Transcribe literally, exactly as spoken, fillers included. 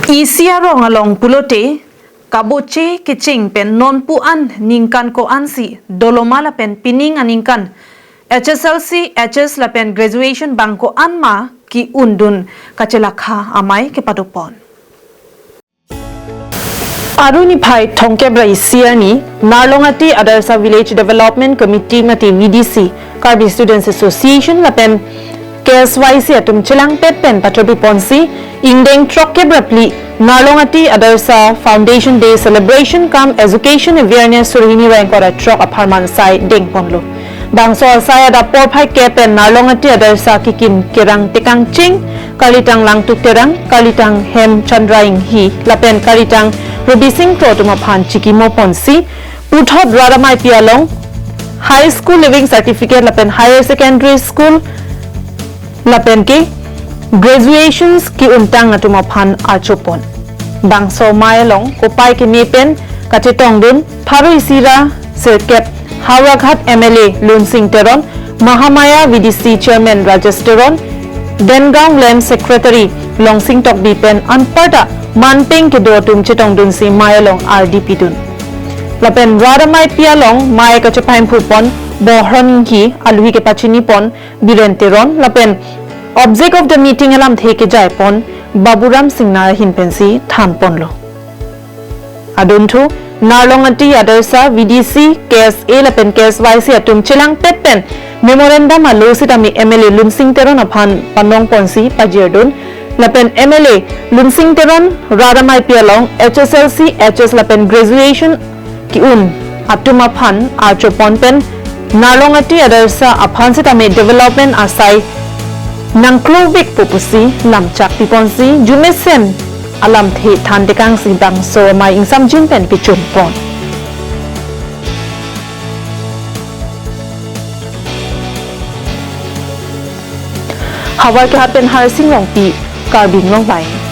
Isi arong along pulote, kaboche kecheng pen nonpu an ningkan ko-ansi doloma lapen pining aningkan H S L C, H S lapen graduation bang ko-an ma ki-undun kachelakha amei kepadopon. Aru niphai thomkep ra isi arni Narlongati Adarsha Village Development Committee mate V D C, Karbi Students Association lapen K S Y C atum chelangpet pen pathurduponsi ingdeng throkkep ra phli Narlongati Adarsha Foundation Day Celebration cum Education Awareness Surhini Rengkora throk apharman sai dengponlo. Bangso asai adap porphai kep pen Narlongati Adarsha kikim kerang tekang ching, kalitang Langtuk Terang, kalitang Hem Chandra Inghi lapen kalitang Rubi Singh Kro atum aphan chikimoponsi puthot Radamaipi along High School Leaving Certificate lapen Higher Secondary School lapen ke graduations ki-untang atum aphan archopon. Bangso amei along kopai keme pen kachetongdun pharo isi ra sirkep Howraghat M L A Lunsing Teron, Mahamaya V D C Chairman Rajesh Teron, Dengaon Lamp Secretary Longsing Tokbi pen anparta manpeng kedo atum chetongdunsi amei along ardi pidun. Lapen Radamaipi along amei kachepaimphupon Bohron Inghi, alohi kepachinipon Biren Teron lapen object of the meeting alamthe kejaipon Baburam Singnar ahin pensi thanponlo. Adunthu Narlongati Adarsha V D C, K S A lapen K S Y C atum chelangpet pen memorandum alo sitame M L A Lunsing Teron aphan panongponsi pajirdun lapen M L A Lunsing Teron Radamaipi along H S L C, H S lapen graduation ki-un atum aphan archopon pen Narlongati Adarsha aphan sitame development asai nangklovekpo pusi lamchak piponsi jumesen alamthe than tekangsi bangso amei ingsamjin pen kechunpon. Howraghat pen Harsing Rongpi, Karbi Anglong Live.